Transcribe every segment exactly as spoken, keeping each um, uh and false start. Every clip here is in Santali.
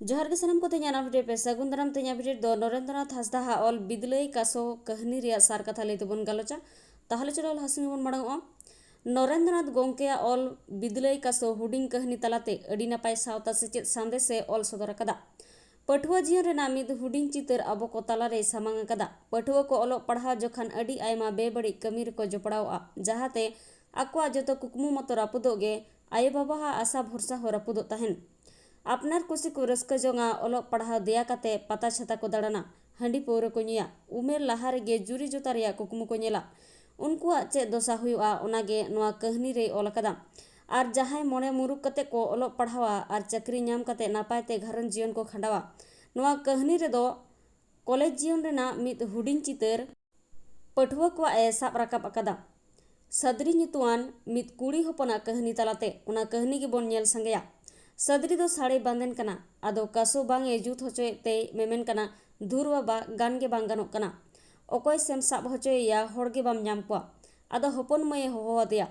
ᱡᱚᱦᱟᱨ ᱜᱮ ᱥᱟᱱᱟᱢ ᱠᱚ, ᱛᱮᱦᱮᱧᱟᱜ ᱱᱟᱣᱟ video ᱯᱮ ᱥᱟᱹᱜᱩᱱ ᱫᱟᱨᱟᱢ᱾ ᱛᱮᱦᱮᱧᱟᱜ video ᱫᱚ ᱱᱚᱨᱮᱱᱫᱨᱚᱱᱟᱛᱷ ᱦᱟᱸᱥᱫᱟ ᱦᱟᱜ ᱚᱞ ᱵᱤᱫᱽᱞᱟᱹᱭ ᱠᱟᱥᱚ ᱠᱟᱹᱦᱱᱤ ᱨᱮᱭᱟᱜ ᱥᱟᱨ ᱠᱟᱛᱷᱟ ᱞᱟᱹᱭ ᱛᱮᱵᱚᱱ ᱜᱟᱞᱚᱪᱟ᱾ ᱛᱟᱦᱚᱞᱮ ᱪᱚᱞᱚ ᱞᱟᱦᱟ ᱥᱮᱱ ᱵᱚᱱ ᱢᱟᱲᱟᱝ ᱚᱜᱼᱟ᱾ ᱱᱚᱨᱮᱱᱫᱨᱚᱱᱟᱛᱷ ᱜᱚᱢᱠᱮᱭᱟᱜ ᱚᱞ ᱵᱤᱫᱽᱞᱟᱹᱭ ᱠᱟᱥᱚ ᱦᱩᱰᱤᱧ ᱠᱟᱹᱦᱱᱤ ᱛᱟᱞᱟᱛᱮ ᱟᱹᱰᱤ ᱱᱟᱯᱟᱭ ᱥᱟᱶᱛᱟ ᱥᱮᱪᱮᱫ ᱥᱟᱸᱫᱮᱥ ᱮ ᱚᱞ ᱥᱚᱫᱚᱨ ᱟᱠᱟᱫᱟ᱾ ᱯᱟᱹᱴᱷᱩᱣᱟᱹ ᱡᱤᱭᱚᱱ ᱨᱮᱱᱟᱜ ᱢᱤᱫ ᱦᱩᱰᱤᱧ ᱪᱤᱛᱟᱹᱨ ᱟᱵᱚ ᱠᱚ ᱛᱟᱞᱟᱨᱮᱭ ᱥᱟᱢᱟᱝ ᱟᱠᱟᱫᱟ᱾ ᱯᱟᱹᱴᱷᱩᱣᱟᱹ ᱠᱚ ᱚᱞᱚᱜ ᱯᱟᱲᱦᱟᱣ ᱡᱚᱠᱷᱟᱱ ᱟᱹᱰᱤ ᱟᱭᱢᱟ ᱵᱮᱵᱟᱹᱲᱤᱡ ᱠᱟᱹᱢᱤ ᱨᱮᱠᱚ ᱡᱚᱯᱲᱟᱣᱚᱜᱼᱟ, ᱡᱟᱦᱟᱸᱛᱮ ᱟᱠᱚᱣᱟᱜ ᱡᱚᱛᱚ ᱠᱩᱠᱢᱩ ᱢᱚᱛᱚ ᱨᱟᱹᱯᱩᱫᱚᱜ ᱜᱮ, ᱟᱭᱳᱼᱵᱟᱵᱟᱣᱟᱜ ᱟᱥᱟ ᱵᱷᱚᱨᱥᱟ ᱦᱚᱸ ᱨᱟᱹᱯᱩᱫᱚᱜ ᱛᱟᱦᱮᱱ᱾ ᱟᱯᱱᱟᱨ ᱠᱩᱥᱤ ᱠᱚ ᱨᱟᱹᱥᱠᱟᱹ ᱡᱚᱝᱟ, ᱚᱞᱚᱜ ᱯᱟᱲᱦᱟᱣ ᱫᱮᱭᱟ ᱠᱟᱛᱮ ᱯᱟᱛᱟ ᱪᱷᱟᱛᱟ ᱠᱚ ᱫᱟᱬᱟᱱᱟ, ᱦᱟᱺᱰᱤ ᱯᱟᱹᱣᱨᱟᱹ ᱠᱚ ᱧᱩᱭᱟ, ᱩᱢᱮᱨ ᱞᱟᱦᱟ ᱨᱮᱜᱮ ᱡᱩᱨᱤ ᱡᱚᱛᱟ ᱨᱮᱭᱟᱜ ᱠᱩᱠᱢᱩ ᱠᱚ ᱧᱮᱞᱟ᱾ ᱩᱱᱠᱩᱣᱟᱜ ᱪᱮᱫ ᱫᱚᱥᱟ ᱦᱩᱭᱩᱜᱼᱟ, ᱚᱱᱟᱜᱮ ᱱᱚᱣᱟ ᱠᱟᱹᱦᱱᱤ ᱨᱮᱭ ᱚᱞ ᱟᱠᱟᱫᱟ᱾ ᱟᱨ ᱡᱟᱦᱟᱸᱭ ᱢᱚᱱᱮ ᱢᱩᱨᱩᱠ ᱠᱟᱛᱮ ᱠᱚ ᱚᱞᱚᱜ ᱯᱟᱲᱦᱟᱣᱟ ᱟᱨ ᱪᱟᱹᱠᱨᱤ ᱧᱟᱢ ᱠᱟᱛᱮ ᱱᱟᱯᱟᱭ ᱛᱮ ᱜᱷᱟᱨᱚᱸᱡᱽ ᱡᱤᱭᱚᱱ ᱠᱚ ᱠᱷᱟᱸᱰᱟᱣᱟ᱾ ᱱᱚᱣᱟ ᱠᱟᱹᱦᱱᱤ ᱨᱮᱫᱚ ᱠᱚᱞᱮᱡᱽ ᱡᱤᱭᱚᱱ ᱨᱮᱱᱟᱜ ᱢᱤᱫ ᱦᱩᱰᱤᱧ ᱪᱤᱛᱟᱹᱨ ᱯᱟᱹᱴᱷᱩᱣᱟᱹ ᱠᱚᱣᱟᱜ ᱮ ᱥᱟᱵ ᱨᱟᱠᱟᱵ ᱟᱠᱟᱫᱟ᱾ ᱥᱟᱫᱽᱨᱤ ᱧᱩᱛᱩᱢᱟᱱ ᱢᱤᱫ ᱠᱩᱲᱤ ᱦᱚᱯᱚᱱᱟᱜ ᱠᱟᱹᱦᱱᱤ ᱛᱟᱞᱟᱛᱮ ᱚᱱᱟ ᱠᱟᱹᱦᱱᱤ ᱜᱮᱵᱚᱱ ᱧᱮᱞ ᱥᱟᱸᱜᱮᱭᱟ᱾ ᱥᱟᱫᱽᱨᱤ ᱫᱚ ᱥᱟᱹᱲᱤ ᱵᱟᱸᱫᱮᱱ ᱠᱟᱱᱟ, ᱟᱫᱚ ᱠᱟᱥᱳ ᱵᱟᱝ ᱮ ᱡᱩᱛ ᱦᱚᱪᱚᱭᱮᱫ ᱛᱮᱭ ᱢᱮᱢᱮᱱ ᱠᱟᱱᱟ, "ᱫᱷᱩᱨ ᱵᱟᱵᱟ, ᱜᱟᱱ ᱜᱮ ᱵᱟᱝ ᱜᱟᱱᱚᱜ ᱠᱟᱱᱟ᱾ ᱚᱠᱚᱭ ᱥᱮᱢ ᱥᱟᱵ ᱦᱚᱪᱚᱭᱮᱭᱟ, ᱦᱚᱲ ᱜᱮ ᱵᱟᱢ ᱧᱟᱢ ᱠᱚᱣᱟ?" ᱟᱫᱚ ᱦᱚᱯᱚᱱ ᱢᱟᱹᱭ ᱮ ᱦᱚᱦᱚ ᱟᱫᱮᱭᱟ᱾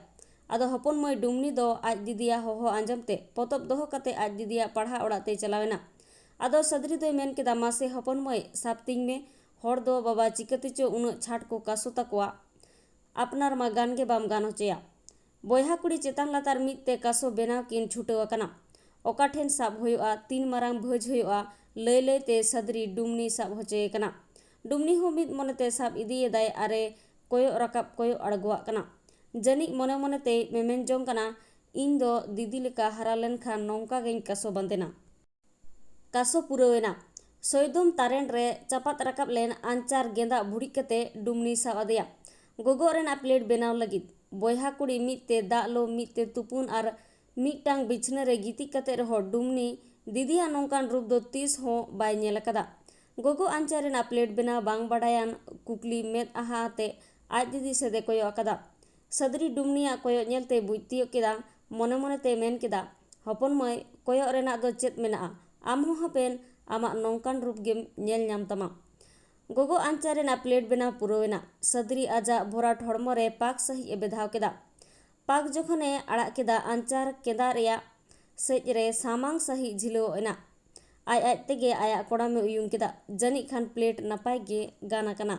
ᱟᱫᱚ ᱦᱚᱯᱚᱱ ᱢᱟᱹᱭ ᱰᱩᱢᱱᱤ ᱫᱚ ᱟᱡ ᱫᱤᱫᱤᱭᱟᱜ ᱦᱚᱦᱚ ᱟᱸᱡᱚᱢ ᱛᱮ ᱯᱚᱛᱚᱵ ᱫᱚᱦᱚ ᱠᱟᱛᱮ ᱟᱡ ᱫᱤᱫᱤᱭᱟᱜ ᱯᱟᱲᱦᱟᱣ ᱚᱲᱟᱜ ᱛᱮᱭ ᱪᱟᱞᱟᱣ ᱮᱱᱟ᱾ ᱟᱫᱚ ᱥᱟᱫᱽᱨᱤ ᱫᱚᱭ ᱢᱮᱱ ᱠᱮᱫᱟ, "ᱢᱟᱥᱮ ᱦᱚᱯᱚᱱ ᱢᱟᱹᱭ, ᱥᱟᱵ ᱛᱤᱧ ᱢᱮ, ᱦᱚᱲ ᱫᱚ ᱵᱟᱵᱟ ᱪᱤᱠᱟᱹᱛᱮ ᱪᱚ ᱩᱱᱟᱹᱜ ᱪᱷᱟᱴ ᱠᱚ ᱠᱟᱥᱳ ᱛᱟᱠᱚᱣᱟ, ᱟᱯᱱᱟᱨ ᱢᱟ ᱜᱟᱱ ᱜᱮ ᱵᱟᱢ ᱜᱟᱱ ᱦᱚᱪᱚᱭᱟ᱾" ᱵᱚᱭᱦᱟ ᱠᱩᱲᱤ ᱪᱮᱛᱟᱱ ᱞᱟᱛᱟᱨ ᱢᱤᱫ ᱛᱮ ᱠᱟᱥᱳ ᱵᱮᱱᱟᱣ ᱠᱤᱱ ᱪᱷᱩᱴᱟᱹᱣ ᱟᱠᱟᱱᱟ᱾ ᱚᱠᱟ ᱴᱷᱮᱱ ᱥᱟᱵ ᱦᱩᱭᱩᱜᱼᱟ, ᱛᱤᱱ ᱢᱟᱨᱟᱝ ᱵᱷᱟᱹᱡᱽ ᱦᱩᱭᱩᱜᱼᱟ, ᱞᱟᱹᱭ ᱞᱟᱹᱭ ᱛᱮ ᱥᱟᱫᱽᱨᱤ ᱰᱩᱢᱱᱤ ᱥᱟᱵ ᱦᱚᱪᱚᱭᱮ ᱠᱟᱱᱟ᱾ ᱰᱩᱢᱱᱤ ᱦᱚᱸ ᱢᱤᱫ ᱢᱚᱱᱮ ᱛᱮ ᱥᱟᱵ ᱤᱫᱤᱭᱮᱫᱟᱭ ᱟᱨᱮ ᱠᱚᱭᱚᱜ ᱨᱟᱠᱟᱵ ᱠᱚᱭᱚᱜ ᱟᱬᱜᱚᱣᱟᱜ ᱠᱟᱱᱟ᱾ ᱡᱟᱹᱱᱤᱡ ᱢᱚᱱᱮ ᱢᱚᱱᱮ ᱛᱮᱭ ᱢᱮᱢᱮᱱ ᱡᱚᱝ ᱠᱟᱱᱟ, "ᱤᱧ ᱫᱚ ᱫᱤᱫᱤ ᱞᱮᱠᱟ ᱦᱟᱨᱟ ᱞᱮᱱᱠᱷᱟᱱ ᱱᱚᱝᱠᱟ ᱜᱮᱧ ᱠᱟᱥᱳ ᱵᱟᱸᱫᱮᱱᱟ᱾" ᱠᱟᱥᱳ ᱯᱩᱨᱟᱹᱣ ᱮᱱᱟ᱾ ᱥᱚᱭᱫᱚᱢ ᱛᱟᱨᱮᱱ ᱨᱮ ᱪᱟᱯᱟᱫ ᱨᱟᱠᱟᱵ ᱞᱮᱱ ᱟᱧᱪᱟᱨ ᱜᱮᱸᱫᱟᱜ ᱵᱷᱩᱲᱤᱡ ᱠᱟᱛᱮ ᱰᱩᱢᱱᱤᱭ ᱥᱟᱵ ᱟᱫᱮᱭᱟ᱾ ᱜᱚᱜᱚᱜ ᱨᱮᱱᱟᱜ ᱯᱞᱮᱴ ᱵᱮᱱᱟᱣ ᱞᱟᱹᱜᱤᱫ᱾ ᱵᱚᱭᱦᱟ ᱠᱩᱲᱤ ᱢᱤᱫ ᱛᱮ ᱫᱟᱜ ᱞᱚ, ᱢᱤᱫ ᱛᱮ ᱛᱩᱯᱩᱱ ᱟᱨ ᱢᱤᱫᱴᱟᱝ ᱵᱤᱪᱷᱱᱟᱹ ᱨᱮ ᱜᱤᱛᱤᱡ ᱠᱟᱛᱮ ᱨᱮᱦᱚᱸ ᱰᱩᱢᱱᱤ ᱫᱤᱫᱤᱭᱟᱜ ᱱᱚᱝᱠᱟᱱ ᱨᱩᱯ ᱫᱚ ᱛᱤᱥ ᱦᱚᱸ ᱵᱟᱭ ᱧᱮᱞ ᱟᱠᱟᱫᱟ᱾ ᱜᱚᱜᱚ ᱟᱧᱪᱟᱨ ᱨᱮᱱᱟᱜ ᱯᱞᱮᱴ ᱵᱮᱱᱟᱣ ᱵᱟᱝ ᱵᱟᱰᱟᱭᱟᱱ ᱠᱩᱠᱞᱤ ᱢᱮᱫ ᱟᱦᱟ ᱟᱛᱮ ᱟᱡ ᱫᱤᱫᱤ ᱥᱮᱫ ᱮ ᱠᱚᱭᱚᱜ ᱟᱠᱟᱫᱟ᱾ ᱥᱟᱫᱽᱨᱤ ᱰᱩᱢᱱᱤᱭᱟᱜ ᱠᱚᱭᱚᱜ ᱧᱮᱞᱛᱮ ᱵᱩᱡᱽ ᱛᱤᱭᱳᱜ ᱠᱮᱫᱟ᱾ ᱢᱚᱱᱮ ᱢᱚᱱᱮ ᱛᱮᱭ ᱢᱮᱱ ᱠᱮᱫᱟ, "ᱦᱚᱯᱚᱱ ᱢᱟᱹᱭ, ᱠᱚᱭᱚᱜ ᱨᱮᱱᱟᱜ ᱫᱚ ᱪᱮᱫ ᱢᱮᱱᱟᱜᱼᱟ? ᱟᱢ ᱦᱚᱸ ᱦᱟᱯᱮᱱ ᱟᱢᱟᱜ ᱱᱚᱝᱠᱟᱱ ᱨᱩᱯ ᱜᱮᱢ ᱧᱮᱞ ᱧᱟᱢ ᱛᱟᱢᱟ᱾" ᱜᱚᱜᱚ ᱟᱧᱪᱟᱨ ᱨᱮᱱᱟᱜ ᱯᱞᱮᱴ ᱵᱮᱱᱟᱣ ᱯᱩᱨᱟᱹᱣ ᱮᱱᱟ᱾ ᱥᱟᱫᱽᱨᱤ ᱟᱡᱟᱜ ᱵᱷᱚᱨᱟᱴ ᱦᱚᱲᱢᱚ ᱨᱮ ᱯᱟᱠ ᱥᱟᱹᱦᱤᱡ ᱮ ᱵᱮᱫᱷᱟᱣ ᱠᱮᱫᱟ᱾ ᱯᱟᱠ ᱡᱚᱠᱷᱚᱱ ᱮ ᱟᱲᱟᱜ ᱠᱮᱫᱟ, ᱟᱧᱪᱟᱨ ᱠᱮᱸᱫᱟᱜ ᱨᱮᱭᱟᱜ ᱥᱮᱡ ᱨᱮ ᱥᱟᱢᱟᱝ ᱥᱟᱹᱦᱤᱡ ᱡᱷᱤᱞᱟᱹᱣ ᱮᱱᱟ᱾ ᱟᱡ ᱟᱡ ᱛᱮᱜᱮ ᱟᱭᱟᱜ ᱠᱚᱲᱟᱢᱮ ᱩᱭᱩᱝ ᱠᱮᱫᱟ᱾ ᱡᱟᱹᱱᱤᱡ ᱠᱷᱟᱱ ᱯᱞᱮᱴ ᱱᱟᱯᱟᱭ ᱜᱮ ᱜᱟᱱ ᱟᱠᱟᱱᱟ᱾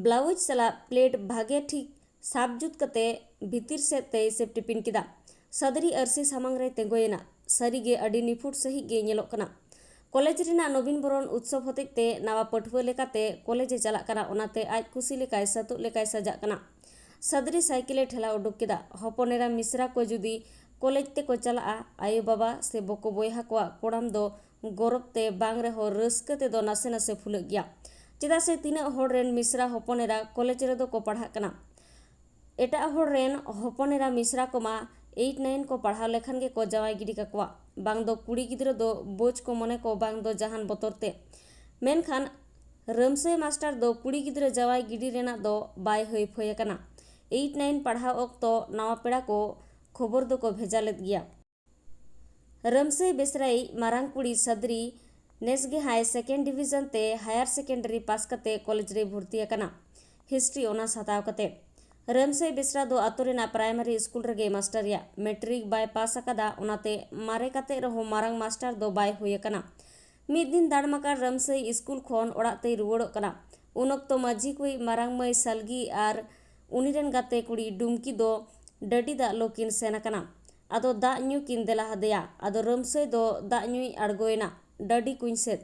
ᱵᱞᱟᱣᱩᱡᱽ ᱥᱟᱞᱟᱜ ᱯᱞᱮᱴ ᱵᱷᱟᱜᱮ ᱴᱷᱤᱠ ᱥᱟᱵ ᱡᱩᱛ ᱠᱟᱛᱮ ᱵᱷᱤᱛᱤᱨ ᱥᱮᱫ ᱛᱮᱭ ᱥᱮᱯᱴᱤᱯᱤᱱ ᱠᱮᱫᱟ᱾ ᱥᱟᱫᱽᱨᱤ ᱟᱹᱨᱥᱤ ᱥᱟᱢᱟᱝ ᱨᱮᱭ ᱛᱮᱸᱜᱚᱭᱮᱱᱟ᱾ ᱥᱟᱹᱨᱤᱜᱮ ᱟᱹᱰᱤ ᱱᱤᱯᱷᱩᱴ ᱥᱟᱹᱦᱤᱡ ᱜᱮᱭ ᱧᱮᱞᱚᱜ ᱠᱟᱱᱟ᱾ ᱠᱚᱞᱮᱡᱽ ᱨᱮᱱᱟᱜ ᱱᱚᱵᱤᱱ ᱵᱚᱨᱚᱱ ᱩᱛᱥᱚᱵ ᱦᱚᱛᱮᱡ ᱛᱮ ᱱᱟᱣᱟ ᱯᱟᱹᱴᱷᱩᱣᱟᱹ ᱞᱮᱠᱟᱛᱮ ᱠᱚᱞᱮᱡᱽ ᱮ ᱪᱟᱞᱟᱜ ᱠᱟᱱᱟ, ᱚᱱᱟᱛᱮ ᱟᱡ ᱠᱩᱥᱤ ᱞᱮᱠᱟᱭ ᱥᱟᱹᱛᱩᱜ ᱞᱮᱠᱟᱭ ᱥᱟᱡᱟᱜ ᱠᱟᱱᱟ᱾ ᱥᱟᱫᱽᱨᱤ ᱥᱟᱭᱠᱮᱞ ᱮ ᱴᱷᱮᱞᱟᱣ ᱩᱰᱩᱠ ᱠᱮᱫᱟ᱾ ᱦᱚᱯᱚᱱ ᱮᱨᱟ ᱢᱤᱥᱨᱟ ᱠᱚ ᱡᱩᱫᱤ ᱠᱚᱞᱮᱡᱽ ᱛᱮᱠᱚ ᱪᱟᱞᱟᱜᱼᱟ, ᱟᱭᱳ ᱵᱟᱵᱟ ᱥᱮ ᱵᱚᱠᱚ ᱵᱚᱭᱦᱟ ᱠᱚᱣᱟᱜ ᱠᱚᱲᱟᱢ ᱫᱚ ᱜᱚᱨᱚᱵᱽ ᱛᱮ ᱵᱟᱝ ᱨᱮᱦᱚᱸ ᱨᱟᱹᱥᱠᱟᱹ ᱛᱮᱫᱚ ᱱᱟᱥᱮ ᱱᱟᱥᱮ ᱯᱷᱩᱞᱟᱹᱜ ᱜᱮᱭᱟ᱾ ᱪᱮᱫᱟᱜ ᱥᱮ ᱛᱤᱱᱟᱹᱜ ᱦᱚᱲ ᱨᱮᱱ ᱢᱤᱥᱨᱟ ᱦᱚᱯᱚᱱ ᱮᱨᱟ ᱠᱚᱞᱮᱡᱽ ᱨᱮᱫᱚ ᱠᱚ ᱯᱟᱲᱦᱟᱜ ᱠᱟᱱᱟ᱾ ᱮᱴᱟᱜ ᱦᱚᱲ ᱨᱮᱱ ᱦᱚᱯᱚᱱ ᱮᱨᱟ ᱢᱤᱥᱨᱟ ᱠᱚᱢᱟ ᱮᱭᱤᱴ ᱱᱟᱭᱤᱱ ᱠᱚ ᱯᱟᱲᱦᱟᱣ ᱞᱮᱠᱷᱟᱱ ᱜᱮᱠᱚ ᱡᱟᱶᱟᱭ ᱜᱤᱰᱤ ᱠᱟᱠᱚᱣᱟ᱾ ᱵᱟᱝ ᱫᱚ ᱠᱩᱲᱤ ᱜᱤᱫᱽᱨᱟᱹ ᱫᱚ ᱵᱳᱡᱽ ᱠᱚ ᱢᱚᱱᱮ ᱠᱚ, ᱵᱟᱝ ᱫᱚ ᱡᱟᱦᱟᱱ ᱵᱚᱛᱚᱨ ᱛᱮ᱾ ᱢᱮᱱᱠᱷᱟᱱ ᱨᱟᱹᱢᱥᱟᱹᱭ ᱢᱟᱥᱴᱟᱨ ᱫᱚ ᱠᱩᱲᱤ ᱜᱤᱫᱽᱨᱟᱹ ᱡᱟᱶᱟᱭ ᱜᱤᱰᱤ ᱨᱮᱱᱟᱜ ᱫᱚ ᱵᱟᱭ ᱦᱟᱹᱭ ᱯᱷᱟᱹᱭ ᱟᱠᱟᱱᱟ᱾ ᱮᱭᱤᱴ ᱱᱟᱭᱤᱱ ᱯᱟᱲᱦᱟᱣ ᱚᱠᱛᱚ ᱱᱟᱣᱟ ᱯᱮᱲᱟ ᱠᱚ ᱠᱷᱚᱵᱚᱨ ᱫᱚᱠᱚ ᱵᱷᱮᱡᱟ ᱞᱮᱫ ᱜᱮᱭᱟ᱾ ᱨᱟᱹᱢᱥᱟᱹᱭ ᱵᱮᱥᱨᱟᱭᱤᱡ ᱢᱟᱨᱟᱝ ᱠᱩᱲᱤ ᱥᱟᱫᱽᱨᱤ ᱱᱮᱥ ᱜᱮ ᱦᱟᱭ ᱥᱮᱠᱮᱱᱰ ᱰᱤᱵᱷᱤᱡᱚᱱ ᱛᱮ ᱦᱟᱭᱟᱨ ᱥᱮᱠᱮᱱᱰᱟᱨᱤ ᱯᱟᱥ ᱠᱟᱛᱮ ᱠᱚᱞᱮᱡᱽ ᱨᱮᱭ ᱵᱷᱚᱨᱛᱤ ᱟᱠᱟᱱᱟ, ᱦᱤᱥᱴᱨᱤ ᱚᱱᱟᱨᱥ ᱦᱟᱛᱟᱣ ᱠᱟᱛᱮ᱾ ᱨᱟᱹᱢᱥᱟᱹᱭ ᱵᱮᱥᱨᱟ ᱫᱚ ᱟᱛᱳ ᱨᱮᱱᱟᱜ ᱯᱨᱟᱭᱢᱟᱨᱤ ᱥᱠᱩᱞ ᱨᱮᱜᱮ ᱢᱟᱥᱴᱟᱨᱤᱭᱟ᱾ ᱢᱮᱴᱨᱤᱠ ᱵᱟᱭ ᱯᱟᱥ ᱟᱠᱟᱫᱟ, ᱚᱱᱟᱛᱮ ᱢᱟᱨᱮ ᱠᱟᱛᱮ ᱨᱮᱦᱚᱸ ᱢᱟᱨᱟᱝ ᱢᱟᱥᱴᱟᱨ ᱫᱚ ᱵᱟᱭ ᱦᱩᱭ ᱟᱠᱟᱱᱟ᱾ ᱢᱤᱫ ᱫᱤᱱ ᱫᱟᱲᱢᱟᱠᱟᱲ ᱨᱟᱹᱢᱥᱟᱹᱭ ᱥᱠᱩᱞ ᱠᱷᱚᱱ ᱚᱲᱟᱜ ᱛᱮᱭ ᱨᱩᱣᱟᱹᱲᱚᱜ ᱠᱟᱱᱟ᱾ ᱩᱱ ᱚᱠᱛᱚ ᱢᱟᱹᱡᱷᱤ ᱠᱚᱭᱤᱡ ᱢᱟᱨᱟᱝ ᱢᱟᱹᱭ ᱥᱟᱞᱜᱤ ᱟᱨ ᱩᱱᱤ ᱨᱮᱱ ᱜᱟᱛᱮ ᱠᱩᱲᱤ ᱰᱩᱢᱠᱤ ᱫᱚ ᱰᱟᱹᱰᱤ ᱫᱟᱜ ᱞᱩ ᱠᱤᱱ ᱥᱮᱱ ᱟᱠᱟᱱᱟ᱾ ᱟᱫᱚ ᱫᱟᱜ ᱧᱩ ᱠᱤᱱ ᱫᱮᱞᱟ ᱟᱫᱮᱭᱟ᱾ ᱟᱫᱚ ᱨᱟᱹᱢᱥᱟᱹᱭ ᱫᱚ ᱫᱟᱜ ᱧᱩᱭ ᱟᱬᱜᱚᱭᱮᱱᱟ ᱰᱟᱹᱰᱤ ᱠᱩᱧ ᱥᱮᱫ᱾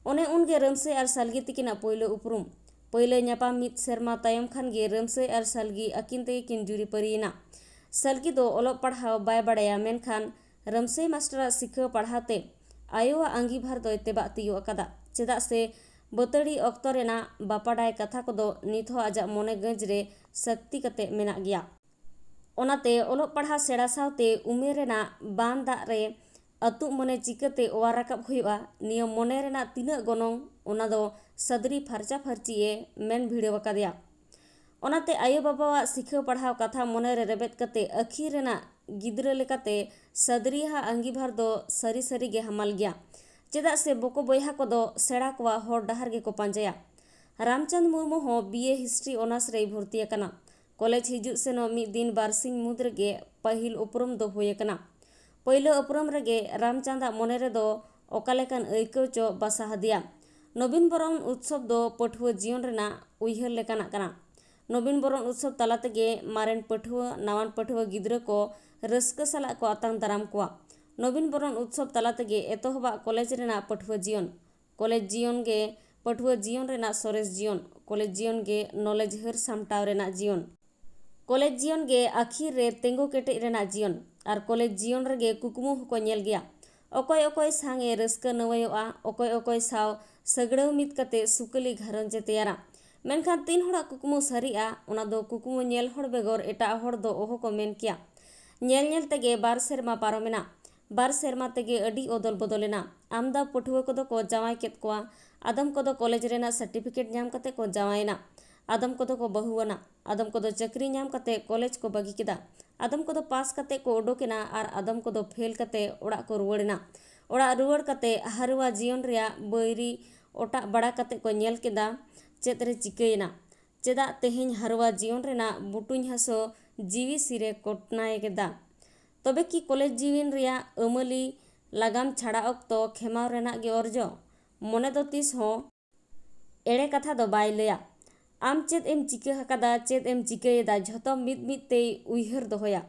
ᱚᱱᱮ ᱩᱱᱜᱮ ᱨᱟᱹᱢᱥᱟᱹᱭ ᱟᱨ ᱥᱟᱞᱜᱤ ᱛᱤᱠᱤᱱᱟᱜ ᱯᱳᱭᱞᱳ ᱩᱯᱨᱩᱢ᱾ ᱯᱟᱹᱭᱞᱟᱹ ᱧᱟᱯᱟᱢ ᱢᱤᱫ ᱥᱮᱨᱢᱟ ᱛᱟᱭᱚᱢ ᱠᱷᱟᱱ ᱜᱮ ᱨᱟᱹᱢᱥᱟᱹᱭ ᱟᱨ ᱥᱟᱞᱜᱤ ᱟᱹᱠᱤᱱ ᱛᱮᱜᱮ ᱠᱤᱱ ᱡᱩᱨᱤᱯᱟᱹᱨᱤᱭᱮᱱᱟ᱾ ᱥᱟᱞᱜᱤ ᱫᱚ ᱚᱞᱚᱜ ᱯᱟᱲᱦᱟᱣ ᱵᱟᱭ ᱵᱟᱲᱟᱭᱟ, ᱢᱮᱱᱠᱷᱟᱱ ᱨᱟᱹᱢᱥᱟᱹᱭ ᱢᱟᱥᱴᱟᱨᱟᱜ ᱥᱤᱠᱷᱟᱹᱣ ᱯᱟᱲᱦᱟᱣ ᱛᱮ ᱟᱭᱳᱣᱟᱜ ᱟᱺᱜᱤᱵᱷᱟᱨ ᱫᱚᱭ ᱛᱮᱵᱟᱜ ᱛᱤᱭᱳᱜ ᱟᱠᱟᱫᱟ᱾ ᱪᱮᱫᱟᱜ ᱥᱮ ᱵᱟᱹᱛᱟᱹᱲᱤ ᱚᱠᱛᱚ ᱨᱮᱱᱟᱜ ᱵᱟᱯᱟᱰᱟᱭ ᱠᱟᱛᱷᱟ ᱠᱚᱫᱚ ᱱᱤᱛ ᱦᱚᱸ ᱟᱡᱟᱜ ᱢᱚᱱᱮ ᱜᱟᱹᱡ ᱨᱮ ᱥᱟᱹᱠᱛᱤ ᱠᱟᱛᱮ ᱢᱮᱱᱟᱜ ᱜᱮᱭᱟ᱾ ᱚᱱᱟᱛᱮ ᱚᱞᱚᱜ ᱯᱟᱲᱦᱟᱣ ᱥᱮᱬᱟ ᱥᱟᱶᱛᱮ ᱩᱢᱮᱨ ᱨᱮᱱᱟᱜ ᱵᱟᱱ ᱫᱟᱜ ᱨᱮ ᱟᱹᱛᱩᱜ ᱢᱚᱱᱮ ᱪᱤᱠᱟᱹᱛᱮ ᱚᱣᱟᱨ ᱨᱟᱠᱟᱵ ᱦᱩᱭᱩᱜᱼᱟ, ᱱᱤᱭᱟᱹ ᱢᱚᱱᱮ ᱨᱮᱱᱟᱜ ᱛᱤᱱᱟᱹᱜ ᱜᱚᱱᱚᱝ, ᱚᱱᱟ ᱫᱚ ᱥᱟᱫᱽᱨᱤ ᱯᱷᱟᱨᱪᱟ ᱯᱷᱟᱹᱨᱪᱤ ᱮ ᱢᱮᱱ ᱵᱷᱤᱲᱟᱹᱣ ᱟᱠᱟᱫᱮᱭᱟ᱾ ᱚᱱᱟᱛᱮ ᱟᱭᱳ ᱵᱟᱵᱟᱣᱟᱜ ᱥᱤᱠᱷᱟᱹᱣ ᱯᱟᱲᱦᱟᱣ ᱠᱟᱛᱷᱟ ᱢᱚᱱᱮ ᱨᱮ ᱨᱮᱵᱮᱫ ᱠᱟᱛᱮ ᱟᱹᱠᱷᱤᱨ ᱨᱮᱱᱟᱜ ᱜᱤᱫᱽᱨᱟᱹ ᱞᱮᱠᱟᱛᱮ ᱥᱟᱫᱽᱨᱤᱭᱟᱜ ᱟᱺᱜᱤᱵᱷᱟᱨ ᱫᱚ ᱥᱟᱹᱨᱤ ᱥᱟᱹᱨᱤ ᱜᱮ ᱦᱟᱢᱟᱞ ᱜᱮᱭᱟ᱾ ᱪᱮᱫᱟᱜ ᱥᱮ ᱵᱚᱠᱚ ᱵᱚᱭᱦᱟ ᱠᱚᱫᱚ ᱥᱮᱬᱟ ᱠᱚᱣᱟᱜ ᱦᱚᱨ ᱰᱟᱦᱟᱨ ᱜᱮᱠᱚ ᱯᱟᱸᱡᱟᱭᱟ᱾ ᱨᱟᱢᱪᱟᱸᱫᱽ ᱢᱩᱨᱢᱩ ᱦᱚᱸ ᱵᱤ ᱮ ᱦᱤᱥᱴᱨᱤ ᱚᱱᱟᱨᱥ ᱨᱮᱭ ᱵᱷᱚᱨᱛᱤ ᱟᱠᱟᱱᱟ᱾ ᱠᱚᱞᱮᱡᱽ ᱦᱤᱡᱩᱜ ᱥᱮᱱᱚᱜ ᱢᱤᱫ ᱫᱤᱱ ᱵᱟᱨᱥᱤᱧ ᱢᱩᱫᱽ ᱨᱮᱜᱮ ᱯᱟᱹᱦᱤᱞ ᱩᱯᱨᱩᱢ ᱫᱚ ᱦᱩᱭ ᱟᱠᱟᱱᱟ᱾ ᱯᱟᱹᱭᱞᱟᱹ ᱩᱯᱨᱩᱢ ᱨᱮᱜᱮ ᱨᱟᱢᱪᱟᱸᱫᱟᱜ ᱢᱚᱱᱮ ᱨᱮᱫᱚ ᱚᱠᱟ ᱞᱮᱠᱟᱱ ᱟᱹᱭᱠᱟᱹᱣ ᱪᱚ ᱵᱟᱥᱟ ᱦᱟᱫᱮᱭᱟ᱾ ᱱᱚᱵᱤᱱ ᱵᱚᱨᱚᱱ ᱩᱛᱥᱚᱵ ᱫᱚ ᱯᱟᱹᱴᱷᱩᱣᱟᱹ ᱡᱤᱭᱚᱱ ᱨᱮᱱᱟᱜ ᱩᱭᱦᱟᱹᱨ ᱞᱮᱠᱟᱱᱟᱜ ᱠᱟᱱᱟ᱾ ᱱᱚᱵᱤᱱ ᱵᱚᱨᱚᱱ ᱩᱛᱥᱚᱵ ᱛᱟᱞᱟ ᱛᱮᱜᱮ ᱢᱟᱨᱮᱱ ᱯᱟᱹᱴᱷᱩᱣᱟᱹ, ᱱᱟᱣᱟᱱ ᱯᱟᱹᱴᱷᱩᱣᱟᱹ ᱜᱤᱫᱽᱨᱟᱹ ᱠᱚ ᱨᱟᱹᱥᱠᱟᱹ ᱥᱟᱞᱟᱜ ᱠᱚ ᱟᱛᱟᱝ ᱫᱟᱨᱟᱢ ᱠᱚᱣᱟ᱾ ᱱᱚᱵᱤᱱ ᱵᱚᱨᱚᱱ ᱩᱛᱥᱚᱵ ᱛᱟᱞᱟ ᱛᱮᱜᱮ ᱮᱛᱚᱦᱚᱵᱟᱜ ᱠᱚᱞᱮᱡᱽ ᱨᱮᱱᱟᱜ ᱯᱟᱹᱴᱷᱩᱣᱟᱹ ᱡᱤᱭᱚᱱ᱾ ᱠᱚᱞᱮᱡᱽ ᱡᱤᱭᱚᱱ ᱜᱮ ᱯᱟᱹᱴᱷᱩᱣᱟᱹ ᱡᱤᱭᱚᱱ ᱨᱮᱱᱟᱜ ᱥᱚᱨᱮᱥ ᱡᱤᱭᱚᱱ᱾ ᱠᱚᱞᱮᱡᱽ ᱡᱤᱭᱚᱱ ᱜᱮ ᱱᱚᱞᱮᱡᱽ ᱦᱟᱹᱨ ᱥᱟᱢᱴᱟᱣ ᱨᱮᱱᱟᱜ ᱡᱤᱭᱚᱱ᱾ ᱠᱚᱞᱮᱡᱽ ᱡᱤᱭᱚᱱ ᱜᱮ ᱟᱹᱠᱷᱤᱨ ᱨᱮ ᱛᱤᱸᱜᱩ ᱠᱮᱴᱮᱡ ᱨᱮᱱᱟᱜ ᱡᱤᱭᱚᱱ᱾ ᱟᱨ ᱠᱚᱞᱮᱡᱽ ᱡᱤᱭᱚᱱ ᱨᱮᱜᱮ ᱠᱩᱠᱢᱩ ᱦᱚᱸᱠᱚ ᱧᱮᱞ ᱜᱮᱭᱟ᱾ ᱚᱠᱚᱭ ᱚᱠᱚᱭ ᱥᱟᱝ ᱮ ᱨᱟᱹᱥᱠᱟᱹ ᱱᱟᱹᱣᱟᱹᱭᱚᱜᱼᱟ, ᱚᱠᱚᱭ ᱚᱠᱚᱭ ᱥᱟᱶ ᱥᱟᱹᱜᱲᱟᱹᱣ ᱢᱤᱫ ᱠᱟᱛᱮ ᱥᱩᱠᱟᱹᱞᱤ ᱜᱷᱟᱨᱚᱸᱡᱽ ᱮ ᱛᱮᱭᱟᱨᱟ᱾ ᱢᱮᱱᱠᱷᱟᱱ ᱛᱤᱱ ᱦᱚᱲᱟᱜ ᱠᱩᱠᱢᱩ ᱥᱟᱹᱨᱤᱜᱼᱟ, ᱚᱱᱟ ᱫᱚ ᱠᱩᱠᱢᱩ ᱧᱮᱞ ᱦᱚᱲ ᱵᱮᱜᱚᱨ ᱮᱴᱟᱜ ᱦᱚᱲ ᱫᱚ ᱚᱦᱚ ᱠᱚ ᱢᱮᱱ ᱠᱮᱭᱟ᱾ ᱧᱮᱞ ᱧᱮᱞ ᱛᱮᱜᱮ ᱵᱟᱨ ᱥᱮᱨᱢᱟ ᱯᱟᱨᱚᱢᱮᱱᱟ᱾ ᱵᱟᱨ ᱥᱮᱨᱢᱟ ᱛᱮᱜᱮ ᱟᱹᱰᱤ ᱚᱫᱚᱞ ᱵᱚᱫᱚᱞᱮᱱᱟ᱾ ᱟᱢᱫᱟ ᱯᱟᱹᱴᱷᱩᱣᱟᱹ ᱠᱚᱫᱚ ᱠᱚ ᱡᱟᱶᱟᱭ ᱠᱮᱫ ᱠᱚᱣᱟ, ᱟᱫᱚᱢ ᱠᱚᱫᱚ ᱠᱚᱞᱮᱡᱽ ᱨᱮᱱᱟᱜ ᱥᱟᱨᱴᱤᱯᱷᱤᱠᱮᱴ ᱧᱟᱢ ᱠᱟᱛᱮ ᱠᱚ ᱡᱟᱶᱟᱭᱮᱱᱟ, ᱟᱫᱚᱢ ᱠᱚᱫᱚ ᱠᱚ ᱵᱟᱹᱦᱩᱣᱟᱱᱟ, ᱟᱫᱚᱢ ᱠᱚᱫᱚ ᱪᱟᱹᱠᱨᱤ ᱧᱟᱢ ᱠᱟᱛᱮ ᱠᱚᱞᱮᱡᱽ ᱠᱚ ᱵᱟᱹᱜᱤ ᱠᱮᱫᱟ, ᱟᱫᱚᱢ ᱠᱚᱫᱚ ᱯᱟᱥ ᱠᱟᱛᱮ ᱠᱚ ᱩᱰᱩᱠᱮᱱᱟ ᱟᱨ ᱟᱫᱚᱢ ᱠᱚᱫᱚ ᱯᱷᱮᱞ ᱠᱟᱛᱮ ᱚᱲᱟᱜ ᱠᱚ ᱨᱩᱣᱟᱹᱲᱮᱱᱟ᱾ ᱚᱲᱟᱜ ᱨᱩᱣᱟᱹᱲ ᱠᱟᱛᱮ ᱦᱟᱨᱣᱟ ᱡᱤᱭᱚᱱ ᱨᱮᱭᱟᱜ ᱵᱟᱹᱭᱨᱤ ᱚᱴᱟᱜ ᱵᱟᱲᱟ ᱠᱟᱛᱮ ᱠᱚ ᱧᱮᱞ ᱠᱮᱫᱟ ᱪᱮᱫ ᱨᱮ ᱪᱤᱠᱟᱹᱭᱮᱱᱟ᱾ ᱪᱮᱫᱟᱜ ᱛᱮᱦᱮᱧ ᱦᱟᱨᱣᱟ ᱡᱤᱭᱚᱱ ᱨᱮᱱᱟᱜ ᱵᱩᱴᱩᱧ ᱦᱟᱹᱥᱩ ᱡᱤᱣᱤ ᱥᱤᱨᱮ ᱠᱚᱴᱱᱟᱭ ᱠᱮᱫᱟ? ᱛᱚᱵᱮ ᱠᱤ ᱠᱚᱞᱮᱡᱽ ᱡᱤᱭᱚᱱ ᱨᱮᱭᱟᱜ ᱟᱹᱢᱟᱹᱞᱤ ᱞᱟᱜᱟᱢ ᱪᱷᱟᱲᱟ ᱚᱠᱛᱚ ᱠᱷᱮᱢᱟᱣ ᱨᱮᱱᱟᱜ ᱜᱮ ᱚᱨᱡᱚ? ᱢᱚᱱᱮ ᱫᱚ ᱛᱤᱥ ᱦᱚᱸ ᱮᱲᱮ ᱠᱟᱛᱷᱟ ᱫᱚ ᱵᱟᱭ ᱞᱟᱹᱭᱟ᱾ ᱟᱢ ᱪᱮᱫ ᱮᱢ ᱪᱤᱠᱟᱹ ᱟᱠᱟᱫᱟ, ᱪᱮᱫ ᱮᱢ ᱪᱤᱠᱟᱹᱭᱮᱫᱟ, ᱡᱷᱚᱛᱚ ᱢᱤᱫ ᱢᱤᱫ ᱛᱮᱭ ᱩᱭᱦᱟᱹᱨ ᱫᱚᱦᱚᱭᱟ᱾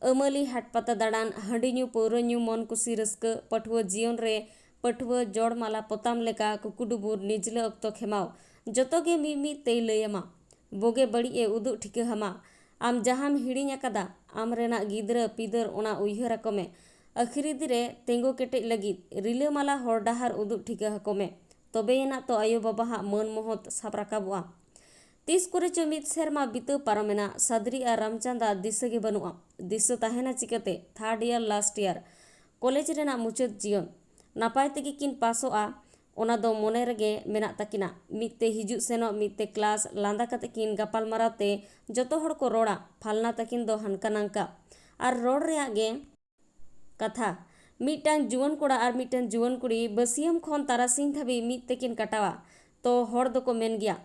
ᱟᱹᱢᱟᱹᱞᱤ ᱦᱟᱴ ᱯᱟᱛᱟ ᱫᱟᱬᱟᱱ, ᱦᱟᱺᱰᱤ ᱧᱩ, ᱯᱟᱹᱣᱨᱟᱹ ᱧᱩ, ᱢᱚᱱ ᱠᱩᱥᱤ ᱨᱟᱹᱥᱠᱟᱹ, ᱯᱟᱹᱴᱷᱩᱣᱟᱹ ᱡᱤᱭᱚᱱ ᱨᱮ ᱯᱟᱹᱴᱷᱩᱣᱟᱹ ᱡᱚᱲ ᱢᱟᱞᱟ ᱯᱚᱛᱟᱢ ᱞᱮᱠᱟ ᱠᱩᱠᱩᱰᱩᱵᱩᱨ ᱱᱤᱡᱽᱞᱟᱹ ᱚᱠᱛᱚ ᱠᱷᱮᱢᱟᱣ, ᱡᱚᱛᱚ ᱜᱮ ᱢᱤᱫ ᱢᱤᱫ ᱛᱮᱭ ᱞᱟᱹᱭ ᱟᱢᱟ᱾ ᱵᱳᱜᱮ ᱵᱟᱹᱲᱤᱡ ᱮ ᱩᱫᱩᱜ ᱴᱷᱤᱠᱟᱹ ᱟᱢᱟ᱾ ᱟᱢ ᱡᱟᱦᱟᱸᱢ ᱦᱤᱲᱤᱧ ᱟᱠᱟᱫᱟ, ᱟᱢ ᱨᱮᱱᱟᱜ ᱜᱤᱫᱽᱨᱟᱹ ᱯᱤᱫᱟᱹᱨ ᱚᱱᱟ ᱩᱭᱦᱟᱹᱨ ᱟᱠᱚ ᱢᱮ᱾ ᱟᱹᱠᱷᱤᱨᱤᱫᱤ ᱨᱮ ᱛᱤᱸᱜᱩ ᱠᱮᱴᱮᱡ ᱞᱟᱹᱜᱤᱫ ᱨᱤᱞᱟᱹᱢᱟᱞᱟ ᱦᱚᱨ ᱰᱟᱦᱟᱨ ᱩᱫᱩᱜ ᱴᱷᱤᱠᱟᱹ ᱟᱠᱚ ᱢᱮ᱾ ᱛᱚᱵᱮᱭᱟᱱᱟᱜ ᱛᱚ ᱟᱭᱳ ᱵᱟᱵᱟᱦᱟᱜ ᱢᱟᱹᱱ ᱢᱚᱦᱚᱛ ᱥᱟᱵ ᱨᱟᱠᱟᱵᱚᱜᱼᱟ᱾ ᱛᱤᱥ ᱠᱚᱨᱮ ᱪᱚ ᱢᱤᱫ ᱥᱮᱨᱢᱟ ᱵᱤᱛᱟᱹᱣ ᱯᱟᱨᱚᱢᱮᱱᱟ, ᱥᱟᱫᱽᱨᱤ ᱟᱨ ᱨᱟᱢᱪᱟᱸᱫᱟᱜ ᱫᱤᱥᱟᱹ ᱜᱮ ᱵᱟᱹᱱᱩᱜᱼᱟ᱾ ᱫᱤᱥᱟᱹ ᱛᱟᱦᱮᱱᱟ ᱪᱤᱠᱟᱹᱛᱮ? Third year, last year, college ᱨᱮᱱᱟᱜ ᱢᱩᱪᱟᱹᱫ ᱡᱤᱭᱚᱱ᱾ ᱱᱟᱯᱟᱭ ᱛᱮᱜᱮ ᱠᱤᱱ ᱯᱟᱥᱚᱜᱼᱟ, ᱚᱱᱟ ᱫᱚ ᱢᱚᱱᱮ ᱨᱮᱜᱮ ᱢᱮᱱᱟᱜ ᱛᱟᱹᱠᱤᱱᱟ᱾ ᱢᱤᱫ ᱛᱮ ᱦᱤᱡᱩᱜ ᱥᱮᱱᱚᱜ, ᱢᱤᱫ ᱛᱮ ᱠᱞᱟᱥ, ᱞᱟᱸᱫᱟ ᱠᱟᱛᱮ ᱠᱤᱱ ᱜᱟᱯᱟᱞᱢᱟᱨᱟᱣ ᱛᱮ ᱡᱚᱛᱚ ᱦᱚᱲ ᱠᱚ ᱨᱚᱲᱟ, ᱯᱷᱟᱞᱱᱟ ᱛᱟᱹᱠᱤᱱ ᱫᱚ ᱦᱟᱱᱠᱟ ᱱᱟᱝᱠᱟ᱾ ᱟᱨ ᱨᱚᱲ ᱨᱮᱭᱟᱜ ᱜᱮ ᱠᱟᱛᱷᱟ᱾ ᱢᱤᱫᱴᱟᱝ ᱡᱩᱣᱟᱹᱱ ᱠᱚᱲᱟ ᱟᱨ ᱢᱤᱫᱴᱟᱝ ᱡᱩᱣᱟᱹᱱ ᱠᱩᱲᱤ ᱵᱟᱹᱥᱤᱭᱟᱹᱢ ᱠᱷᱚᱱ ᱛᱟᱨᱟᱥᱤᱧ ᱫᱷᱟᱹᱵᱤᱡ ᱢᱤᱫ ᱛᱮᱠᱤᱱ ᱠᱟᱴᱟᱣᱟ᱾ ᱛᱚ ᱦᱚᱲ ᱫᱚᱠᱚ ᱢᱮᱱ ᱜᱮᱭᱟ,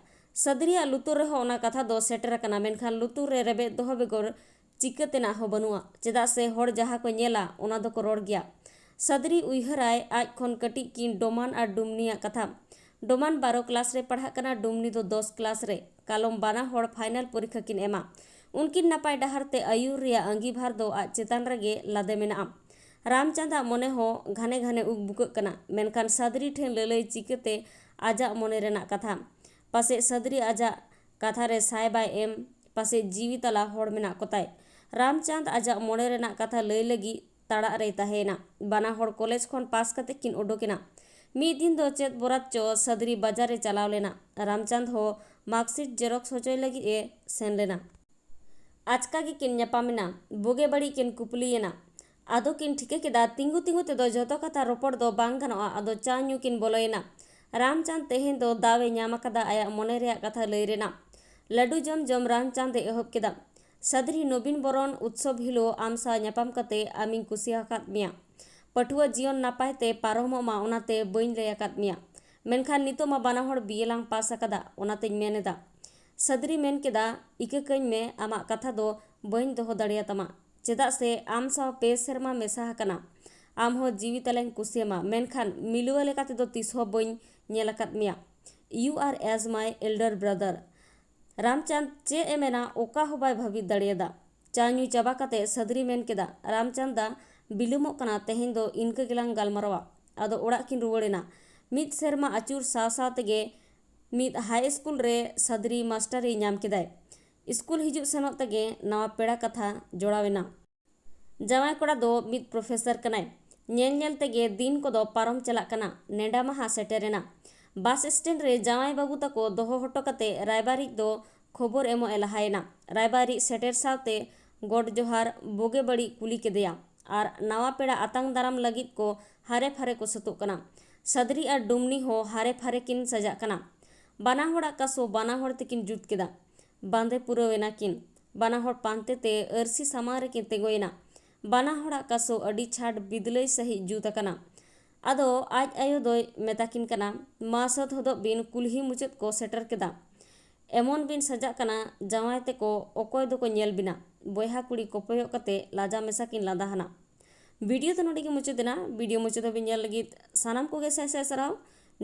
ᱥᱟᱹᱫᱽᱨᱤᱭᱟᱜ ᱞᱩᱛᱩᱨ ᱨᱮᱦᱚᱸ ᱚᱱᱟ ᱠᱟᱛᱷᱟ ᱫᱚ ᱥᱮᱴᱮᱨ ᱟᱠᱟᱱᱟ, ᱢᱮᱱᱠᱷᱟᱱ ᱞᱩᱛᱩᱨ ᱨᱮ ᱨᱮᱵᱮᱫ ᱫᱚᱦᱚ ᱵᱮᱜᱚᱨ ᱪᱤᱠᱟᱹ ᱛᱮᱱᱟᱜ ᱦᱚᱸ ᱵᱟᱹᱱᱩᱜᱼᱟ᱾ ᱪᱮᱫᱟᱜ ᱥᱮ ᱦᱚᱲ ᱡᱟᱦᱟᱸ ᱠᱚ ᱧᱮᱞᱟ, ᱚᱱᱟ ᱫᱚᱠᱚ ᱨᱚᱲ ᱜᱮᱭᱟ᱾ ᱥᱟᱫᱽᱨᱤ ᱩᱭᱦᱟᱹᱨᱟᱭ ᱟᱡ ᱠᱷᱚᱱ ᱠᱟᱹᱴᱤᱡ ᱠᱤᱱ ᱰᱚᱢᱟᱱ ᱟᱨ ᱰᱩᱢᱱᱤᱭᱟᱜ ᱠᱟᱛᱷᱟ᱾ ᱰᱚᱢᱟᱱ ᱵᱟᱨᱚ ᱠᱞᱟᱥ ᱨᱮ ᱯᱟᱲᱦᱟᱜ ᱠᱟᱱᱟ, ᱰᱩᱢᱱᱤ ᱫᱚ ᱫᱚᱥ ᱠᱞᱟᱥ ᱨᱮ᱾ ᱠᱟᱞᱚᱢ ᱵᱟᱱᱟ ᱦᱚᱲ ᱯᱷᱟᱭᱱᱟᱞ ᱯᱚᱨᱤᱠᱠᱷᱟ ᱠᱤᱱ ᱮᱢᱟ᱾ ᱩᱱᱠᱤᱱ ᱱᱟᱯᱟᱭ ᱰᱟᱦᱟᱨ ᱛᱮ ᱟᱹᱭᱩᱨ ᱨᱮᱭᱟᱜ ᱟᱺᱜᱤᱵᱷᱟᱨ ᱫᱚ ᱟᱡ ᱪᱮᱛᱟᱱ ᱨᱮᱜᱮ ᱞᱟᱫᱮ ᱢᱮᱱᱟᱜᱼᱟ᱾ ᱨᱟᱢᱪᱟᱸᱫᱽ ᱟᱜ ᱢᱚᱱᱮ ᱦᱚᱸ ᱜᱷᱟᱱᱮ ᱜᱷᱟᱱᱮ ᱩᱠ ᱵᱩᱠᱟᱹᱜ ᱠᱟᱱᱟ, ᱢᱮᱱᱠᱷᱟᱱ ᱥᱟᱫᱽᱨᱤ ᱴᱷᱮᱱ ᱞᱟᱹᱞᱟᱹᱭ ᱪᱤᱠᱟᱹᱛᱮ ᱟᱡᱟᱜ ᱢᱚᱱᱮ ᱨᱮᱱᱟᱜ ᱠᱟᱛᱷᱟ? ᱯᱟᱥᱮᱡ ᱥᱟᱫᱽᱨᱤ ᱟᱡᱟᱜ ᱠᱟᱛᱷᱟ ᱨᱮ ᱥᱟᱭ ᱵᱟᱭ ᱮᱢ, ᱯᱟᱥᱮᱡ ᱡᱤᱣᱤ ᱛᱟᱞᱟ ᱦᱚᱲ ᱢᱮᱱᱟᱜ ᱠᱚᱛᱟᱭ᱾ ᱨᱟᱢᱪᱟᱸᱫᱽ ᱟᱡᱟᱜ ᱢᱚᱱᱮ ᱨᱮᱱᱟᱜ ᱠᱟᱛᱷᱟ ᱞᱟᱹᱭ ᱞᱟᱹᱜᱤᱫ ᱛᱟᱲᱟᱜ ᱨᱮᱭ ᱛᱟᱦᱮᱸᱭᱮᱱᱟ᱾ ᱵᱟᱱᱟ ᱦᱚᱲ ᱠᱚᱞᱮᱡᱽ ᱠᱷᱚᱱ ᱯᱟᱥ ᱠᱟᱛᱮ ᱠᱤᱱ ᱩᱰᱩᱠᱮᱱᱟ᱾ ᱢᱤᱫ ᱫᱤᱱ ᱫᱚ ᱪᱮᱫ ᱵᱚᱨᱟᱛ ᱪᱚ ᱥᱟᱫᱽᱨᱤ ᱵᱟᱡᱟᱨ ᱮ ᱪᱟᱞᱟᱣ ᱞᱮᱱᱟ᱾ ᱨᱟᱢᱪᱟᱸᱫᱽ ᱦᱚᱸ ᱢᱟᱨᱠᱥᱤᱴ ᱡᱮᱨᱚᱠᱥ ᱦᱚᱪᱚᱭ ᱞᱟᱹᱜᱤᱫ ᱮ ᱥᱮᱱ ᱞᱮᱱᱟ᱾ ᱟᱪᱠᱟ ᱜᱮᱠᱤᱱ ᱧᱟᱯᱟᱢᱮᱱᱟ᱾ ᱵᱩᱜᱮ ᱵᱟᱹᱲᱤᱡ ᱠᱤᱱ ᱠᱩᱯᱞᱤᱭᱮᱱᱟ᱾ ᱟᱫᱚ ᱠᱤᱱ ᱴᱷᱤᱠᱟᱹ ᱠᱮᱫᱟ, ᱛᱤᱸᱜᱩ ᱛᱤᱸᱜᱩ ᱛᱮᱫᱚ ᱡᱷᱚᱛᱚ ᱠᱟᱛᱷᱟ ᱨᱚᱯᱚᱲ ᱫᱚ ᱵᱟᱝ ᱜᱟᱱᱚᱜᱼᱟ᱾ ᱟᱫᱚ ᱪᱟ ᱧᱩ ᱠᱤᱱ ᱵᱚᱞᱚᱭᱮᱱᱟ᱾ ᱨᱟᱢᱪᱟᱸᱫᱽ ᱛᱮᱦᱮᱧ ᱫᱚ ᱫᱟᱣ ᱮ ᱧᱟᱢ ᱟᱠᱟᱫᱟ ᱟᱭᱟᱜ ᱢᱚᱱᱮ ᱨᱮᱭᱟᱜ ᱠᱟᱛᱷᱟ ᱞᱟᱹᱭ ᱨᱮᱱᱟᱜ᱾ ᱞᱟᱹᱰᱩ ᱡᱚᱢ ᱡᱚᱢ ᱨᱟᱢᱪᱟᱸᱫᱽ ᱮ ᱮᱦᱚᱵ ᱠᱮᱫᱟ᱾ ᱥᱟᱫᱽᱨᱤ, ᱱᱚᱵᱤᱱ ᱵᱚᱨᱚᱱ ᱩᱛᱥᱚᱵ ᱦᱤᱞᱳᱜ ᱟᱢ ᱥᱟᱶ ᱧᱟᱯᱟᱢ ᱠᱟᱛᱮ ᱟᱢᱤᱧ ᱠᱩᱥᱤ ᱟᱠᱟᱫ ᱢᱮᱭᱟ᱾ ᱯᱟᱹᱴᱷᱩᱣᱟᱹ ᱡᱤᱭᱚᱱ ᱱᱟᱯᱟᱭ ᱛᱮ ᱯᱟᱨᱚᱢᱚᱜ ᱢᱟ, ᱚᱱᱟᱛᱮ ᱵᱟᱹᱧ ᱞᱟᱹᱭ ᱟᱠᱟᱫ ᱢᱮᱭᱟ᱾ ᱢᱮᱱᱠᱷᱟᱱ ᱱᱤᱛᱚᱜ ᱢᱟ ᱵᱟᱱᱟ ᱦᱚᱲ ᱵᱤᱭᱮ ᱞᱟᱝ ᱯᱟᱥ ᱟᱠᱟᱫᱟ, ᱚᱱᱟᱛᱮᱧ ᱢᱮᱱ ᱮᱫᱟ᱾ ᱥᱟᱫᱽᱨᱤ ᱢᱮᱱ ᱠᱮᱫᱟ, ᱤᱠᱟᱹ ᱠᱟᱹᱧ ᱢᱮ, ᱟᱢᱟᱜ ᱠᱟᱛᱷᱟ ᱫᱚ ᱵᱟᱹᱧ ᱫᱚᱦᱚ ᱫᱟᱲᱮᱭᱟᱛᱟᱢᱟ᱾ ᱪᱮᱫᱟᱜ ᱥᱮ ᱟᱢ ᱥᱟᱶ ᱯᱮ ᱥᱮᱨᱢᱟ ᱢᱮᱥᱟ ᱟᱠᱟᱱᱟ᱾ ᱟᱢ ᱦᱚᱸ ᱡᱤᱣᱤ ᱛᱟᱞᱟᱧ ᱠᱩᱥᱤᱭᱟᱢᱟ, ᱢᱮᱱᱠᱷᱟᱱ ᱢᱤᱞᱩᱣᱟᱹ ᱞᱮᱠᱟ ᱛᱮᱫᱚ ᱛᱤᱥ ᱦᱚᱸ ᱵᱟᱹᱧ ᱧᱮᱞ ᱟᱠᱟᱫ ᱢᱮᱭᱟ᱾ You are as my elder brother. Ramchand ᱪᱮᱫ ᱮ ᱢᱮᱱᱟ, ᱚᱠᱟ ᱦᱚᱸ ᱵᱟᱭ ᱵᱷᱟᱹᱵᱤᱛ ᱫᱟᱲᱮᱭᱟᱫᱟ᱾ ᱪᱟ ᱧᱩ ᱪᱟᱵᱟ ᱠᱟᱛᱮ ᱥᱟᱫᱽᱨᱤ ᱢᱮᱱ ᱠᱮᱫᱟ, ᱨᱟᱢᱪᱟᱸᱫᱽ ᱫᱟ, ᱵᱤᱞᱚᱢᱚᱜ ᱠᱟᱱᱟ, ᱛᱮᱦᱮᱧ ᱫᱚ ᱤᱱᱠᱟᱹ ᱜᱮᱞᱟᱝ ᱜᱟᱞᱢᱟᱨᱟᱣᱟ᱾ ᱟᱫᱚ ᱚᱲᱟᱜ ᱠᱤᱱ ᱨᱩᱣᱟᱹᱲ ᱮᱱᱟ᱾ ᱢᱤᱫ ᱥᱮᱨᱢᱟ ᱟᱹᱪᱩᱨ ᱥᱟᱶ ᱥᱟᱶ ᱛᱮᱜᱮ ᱢᱤᱫ ᱦᱟᱭ ᱥᱠᱩᱞ ᱨᱮ ᱥᱟᱫᱽᱨᱤ ᱢᱟᱥᱴᱟᱨᱤ ᱧᱟᱢ ᱠᱮᱫᱟᱭ᱾ ᱥᱠᱩᱞ ᱦᱤᱡᱩᱜ ᱥᱮᱱᱚᱜ ᱛᱮᱜᱮ ᱱᱟᱣᱟ ᱯᱮᱲᱟ ᱠᱟᱛᱷᱟ ᱡᱚᱲᱟᱣ ᱮᱱᱟ᱾ ᱡᱟᱶᱟᱭ ᱠᱚᱲᱟ ᱫᱚ ᱢᱤᱫ ᱯᱨᱚᱯᱷᱮᱥᱚᱨ ᱠᱟᱱᱟᱭ᱾ ᱧᱮᱞ ᱧᱮᱞ ᱛᱮᱜᱮ ᱫᱤᱱ ᱠᱚᱫᱚ ᱯᱟᱨᱚᱢ ᱪᱟᱞᱟᱜ ᱠᱟᱱᱟ᱾ ᱱᱮᱰᱟ ᱢᱟᱦᱟ ᱥᱮᱴᱮᱨ ᱮᱱᱟ᱾ ᱵᱟᱥ ᱥᱴᱮᱱᱰ ᱨᱮ ᱡᱟᱶᱟᱭ ᱵᱟᱹᱵᱩ ᱛᱟᱠᱚ ᱫᱚᱦᱚ ᱦᱚᱴᱚ ᱠᱟᱛᱮ ᱨᱟᱭᱵᱟᱨᱤᱡ ᱫᱚ ᱠᱷᱚᱵᱚᱨ ᱮᱢᱚᱜ ᱮ ᱞᱟᱦᱟᱭᱮᱱᱟ᱾ ᱨᱟᱭᱵᱟᱨᱤᱡ ᱥᱮᱴᱮᱨ ᱥᱟᱶᱛᱮ ᱜᱚᱰ ᱡᱚᱦᱟᱨ ᱵᱩᱜᱮ ᱵᱟᱹᱲᱤᱡ ᱠᱩᱞᱤ ᱠᱮᱫᱮᱭᱟ ᱟᱨ ᱱᱟᱣᱟ ᱯᱮᱲᱟ ᱟᱛᱟᱝ ᱫᱟᱨᱟᱢ ᱞᱟᱹᱜᱤᱫ ᱠᱚ ᱦᱟᱨᱮ ᱯᱷᱟᱨᱮ ᱠᱚ ᱥᱟᱹᱛᱚᱜ ᱠᱟᱱᱟ᱾ ᱥᱟᱫᱽᱨᱤ ᱟᱨ ᱰᱩᱢᱱᱤ ᱦᱚᱸ ᱦᱟᱨᱮ ᱯᱷᱟᱨᱮ ᱠᱤᱱ ᱥᱟᱡᱟᱜ ᱠᱟᱱᱟ᱾ ᱵᱟᱱᱟ ᱦᱚᱲᱟᱜ ᱠᱟᱥᱳ ᱵᱟᱱᱟ ᱦᱚᱲ ᱛᱮᱠᱤᱱ ᱡᱩᱛ ᱠᱮᱫᱟ᱾ ᱵᱟᱸᱫᱮ ᱯᱩᱨᱟᱹᱣ ᱮᱱᱟ ᱠᱤᱱ᱾ ᱵᱟᱱᱟ ᱦᱚᱲ ᱯᱟᱱᱛᱮ ᱛᱮ ᱟᱹᱨᱥᱤ ᱥᱟᱢᱟᱝ ᱨᱮᱠᱤᱱ ᱛᱤᱸᱜᱩᱭᱮᱱᱟ᱾ ᱵᱟᱱᱟ ᱦᱚᱲᱟᱜ ᱠᱟᱥᱳ ᱟᱹᱰᱤ ᱪᱷᱟᱴ ᱵᱤᱫᱞᱟᱹᱭ ᱥᱟᱹᱦᱤᱡ ᱡᱩᱛ ᱟᱠᱟᱱᱟ᱾ ᱟᱫᱚ ᱟᱡ ᱟᱭᱳ ᱫᱚᱭ ᱢᱮᱛᱟ ᱠᱤᱱ ᱠᱟᱱᱟ, "ᱢᱟ ᱥᱟᱹᱛ ᱦᱚᱫᱚᱜ ᱵᱤᱱ, ᱠᱩᱞᱦᱤ ᱢᱩᱪᱟᱹᱫ ᱠᱚ ᱥᱮᱴᱮᱨ ᱠᱮᱫᱟ᱾ ᱮᱢᱚᱱ ᱵᱤᱱ ᱥᱟᱡᱟᱜ ᱠᱟᱱᱟ, ᱡᱟᱶᱟᱭ ᱛᱮᱠᱚ ᱚᱠᱚᱭ ᱫᱚᱠᱚ ᱧᱮᱞ ᱵᱤᱱᱟ?" ᱵᱚᱭᱦᱟ ᱠᱩᱲᱤ ᱠᱚᱯᱚᱭᱚᱜ ᱠᱟᱛᱮ ᱞᱟᱡᱟ ᱢᱮᱥᱟ ᱠᱤᱱ ᱞᱟᱸᱫᱟ ᱦᱟᱱᱟ᱾ ᱵᱷᱤᱰᱤᱭᱳ ᱫᱚ ᱱᱚᱰᱮ ᱜᱮ ᱢᱩᱪᱟᱹᱫ ᱮᱱᱟ᱾ ᱵᱷᱤᱰᱤᱭᱳ ᱢᱩᱪᱟᱹᱫ ᱫᱷᱟᱹᱵᱤᱡ ᱧᱮᱞ ᱞᱟᱹᱜᱤᱫ ᱥᱟᱱᱟᱢ ᱠᱚᱜᱮ ᱥᱟᱭ ᱥᱟᱭ ᱥᱟᱨᱦᱟᱣ᱾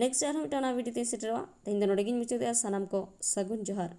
ᱱᱮᱠᱥᱴ ᱟᱨᱦᱚᱸ ᱢᱤᱫᱴᱟᱝ ᱱᱟᱣᱟ ᱵᱷᱤᱰᱤᱭᱳ ᱛᱮᱧ ᱥᱮᱴᱮᱨᱚᱜᱼᱟ᱾ ᱛᱮᱦᱮᱧ ᱫᱚ ᱱᱚᱰᱮ ᱜᱤᱧ ᱢᱩᱪᱟᱹᱫᱮᱜᱼᱟ᱾ ᱥᱟᱱᱟᱢ ᱠᱚ ᱥᱟᱹᱜᱩᱱ ᱡᱚᱦᱟᱨ᱾